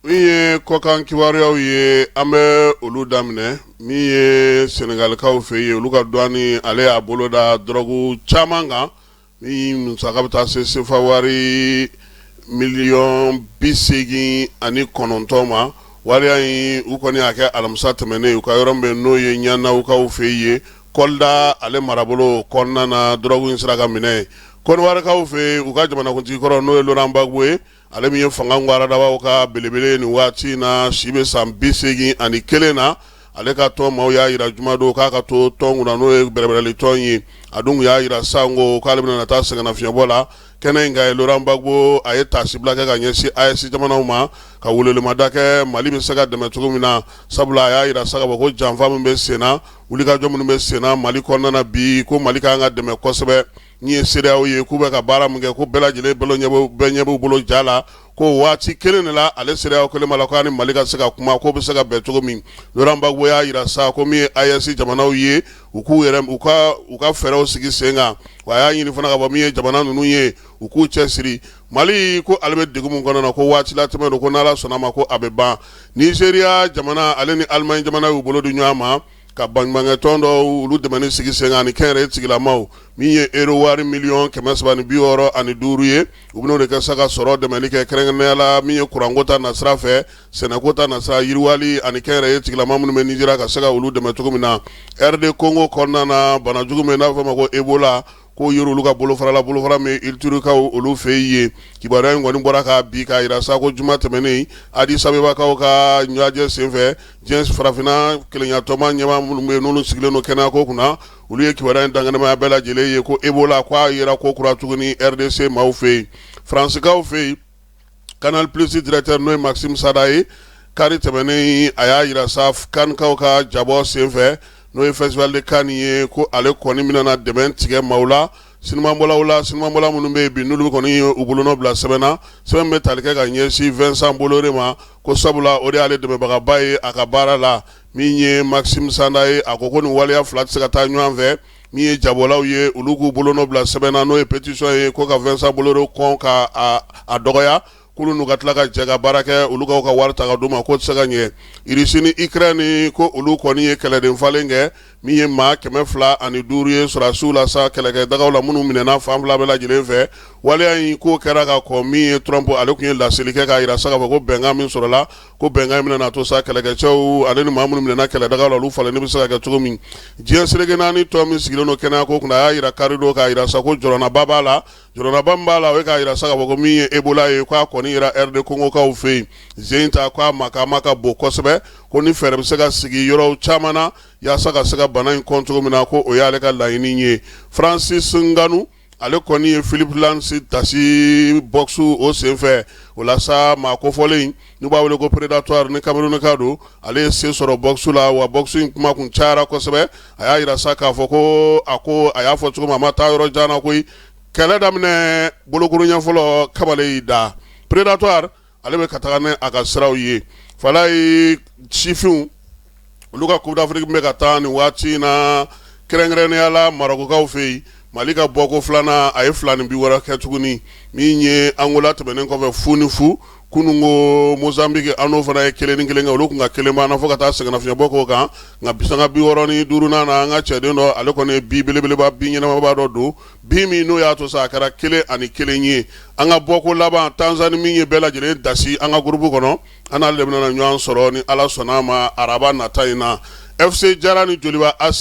Min ye kɔkan kibaruyaw ye, an bɛ olu daminɛ. Min ye Senegalikaw fɛ yen, olu ka douane, ale y'a bolo da dɔrɔgu caman kan min musaka bɛ taa se sefa wari miliyɔn 89 ma. Waleya in, u kɔni y'a kɛ alamisa tɛmɛnen u ka yɔrɔ min n'o ye Ɲanawukaw fɛ yen, Kolda ale marabolo kɔnɔna na. Dɔrɔgu in sera ka minɛ. Kɔdiwarikaw fɛ yen, u ka jamanakuntigi kɔrɔ, n'o ye Laurent Gbagbo ye, ale min ye fanga gwaradabaw ka belebele nin waati in na, si bɛ san 81 na, ale ka tɔn maaw y'a jira jumadon k'a ka to tɔn kunna, n'o ye bɛrɛbɛrɛli tɔn ye. A dun y'a jira sanko k'ale bɛna taa sɛgɛnnafiɲɛbɔ la. Kɛnɛ in kan, Laurent Gbagbo, a ye taasibila kɛ ka ɲɛsin AES jamanaw ma, ka welemada kɛ Mali bɛ se ka dɛmɛ cogo min na, sabula a y'a jira sa k'a fɔ ko janfa min bɛ senna, wulikajɔ minnu bɛ senna Mali kɔnɔna na bi, ko Mali ka kan ka dɛmɛ kosɛbɛ. Ni ye CEDEAO ye, k'u bɛ ka baara min kɛ, ko bɛɛ lajɛlen bɛɛ ɲɛ b'u bolo ja la, ko waati kelen de la, ale CEDEAO kelen b'a la k'a ni Mali ka se ka kuma, k'o bɛ se ka bɛn cogo min. Laurent Gbagbo y'a jira sa ko min ye AES jamanaw ye, u k'u yɛrɛ u ka fɛɛrɛw sigi sen kan. Wa a y'a ɲini fana ka bɔ min ye jamana ninnu ye, u k'u cɛ siri. Mali ko ale bɛ degun min kɔnɔna na, ko waati latɛmɛ don, ko n'Ala sɔnna ma, ko a bɛ ban. Nizeriya jamana, ale ni Alimaɲi jamana y'u bolo di ɲɔgɔn ma ka baɲumankɛtɔn dɔw olu dɛmɛni sigi sen kan ani kɛnyɛrɛye tigilamaw, min ye euro wari miliyɔn 365 ye. U bɛn'o de kɛ sa ka sɔrɔ dɛmɛni kɛ, kɛrɛnkɛrɛnnenya la min ye kuranko ta nasira fɛ, sɛnɛko ta nasira, yiriwali ani kɛnyɛrɛye tigilama minnu bɛ Nizeriya, ka se ka olu dɛmɛ cogo min na. RD Congo kɔnɔna na, banajugu min n'a bɛ fɔ a ma ko Ebola, ko yɔrɔ olu ka bolofara la, bolofara min Iturikaw olu fɛ yen. Kibaruya in kɔni bɔra ka bi k'a jira sa ko juma tɛmɛnen, Addis Abebakaw ka ɲɛjɛ senfɛ, diɲɛ farafinna kelenyatɔnba ɲɛmaa minnu bɛ yen, n'olu sigilen don kɛnɛyako kunna, olu ye kibaruya in dankɛnɛmaya bɛɛ lajɛlen ye ko Ebola, ko a yera ko kura tuguni RDC maaw fɛ yen. Faransikaw fɛ yen, Canal Plus directeur, n'o ye Maxime Saada ye, kari tɛmɛnen, a y'a jira sa Canneskaw ka jabɔ senfɛ, n'o ye Festival de Cannes ye, ko ale kɔni bɛna dɛmɛ tigɛ maaw la, sinimabɔlaw la, sinimabɔla minnu bɛ yen bi, n'olu kɔni ye u bolonɔ bila sɛbɛn na, sɛbɛn bɛ tali kɛ ka ɲɛsin Vincent Bolloré ma, ko sabula o de y'ale dɛmɛbagaba ye a ka baara la. Min ye Maxime Saada ye, a ko nin waleya fila tɛ se ka taa ɲɔgɔn fɛ. Min ye jabɔlaw ye, olu k'u bolonɔ bila sɛbɛn na, n'o ye pétition ye, ko ka Vincent Bolloré kɔn ka a dɔgɔya, k'olu n'u ka tila ka jɛ ka baara kɛ, olu ka wari ta ka d'u ma, k'o tɛ se ka ɲɛ. Irisi ni Ukraine, ko olu kɔni ye kɛlɛden falen kɛ, min ye maa 205 ye sɔrɔdasiw la sa, kɛlɛkɛdagaw la, minnu minɛna fan fila bɛɛ lajɛlen fɛ. Waleya in k'o kɛra ka kɔn min ye Trump, ale tun ye laseli kɛ k'a jira sa k'a fɔ ko bɛnkan min sɔrɔla, ko bɛnkan in bɛna to sa kɛlɛkɛcɛw ale ni maa minnu minɛna kɛlɛdagaw la, olu falenni bɛ se ka kɛ cogo min. Diɲɛ seleke naani tɔn min sigilen don kɛnɛyako kunna, a y'a jira karidon k'a jira sa ko jɔrɔnaba b'a la. Jɔrɔnaba min b'a la, o ye k'a jira sa k'a fɔ ko min ye Ebola ye, k'a kɔni yera RD Congokaw fɛ yen zen ta, k'a makama ka bon kosɛbɛ, ko ni fɛɛrɛ bɛ se ka sigi yɔrɔw caman na yaasa ka se ka bana in kɔn cogo min na, ko o y'ale ka laɲini ye. Francis Ngannou, ale kɔni ye Philippe Lance dasi boxe o senfɛ. O la sa, maa kofɔlen n'u b'a wele ko Predator, ni Cameroun ka don, ale ye se sɔrɔ boxe la. Wa boxe in kuma kun cayara kosɛbɛ. A y'a jira sa k'a fɔ ko a ko a y'a fɔ cogo min, a ma taa yɔrɔ jan na koyi. Kɛlɛ daminɛ bolokuruɲɛ fɔlɔ, kamalen y'i da. Predator, ale bɛ ka taga ni a ka siraw ye. Falaye, sifinw olu ka Coupe d'Afrique bɛ ka taa nin waati in na, kɛrɛnkɛrɛnnenya la Marɔkukaw fɛ yen. Mali ka bɔko filanan, a ye 2 ni 60 kɛ tuguni. Min ye Angola tɛmɛnen kɔfɛ 0-0, kunun ko Mozambique, an n'o fana ye 1-1 kɛ. Olu tun ka kelen banna fo ka taa sɛgɛnnafiɲɛbɔ k'o kan, nka sanga 65nan na, an ka cɛden dɔ, ale kɔni ye bi belebeleba, bi ɲɛnamaba dɔ don bi min n'o y'a to sa a kɛra 1-1 ye. An ka bɔko laban, Tanzanie min ye bɛɛ lajɛlen dasi an ka groupe kɔnɔ, an n'ale de bɛna ɲɔgɔn sɔrɔ ni Ala sɔnna a ma araba nata in na. FC Jara ni Joliba AC.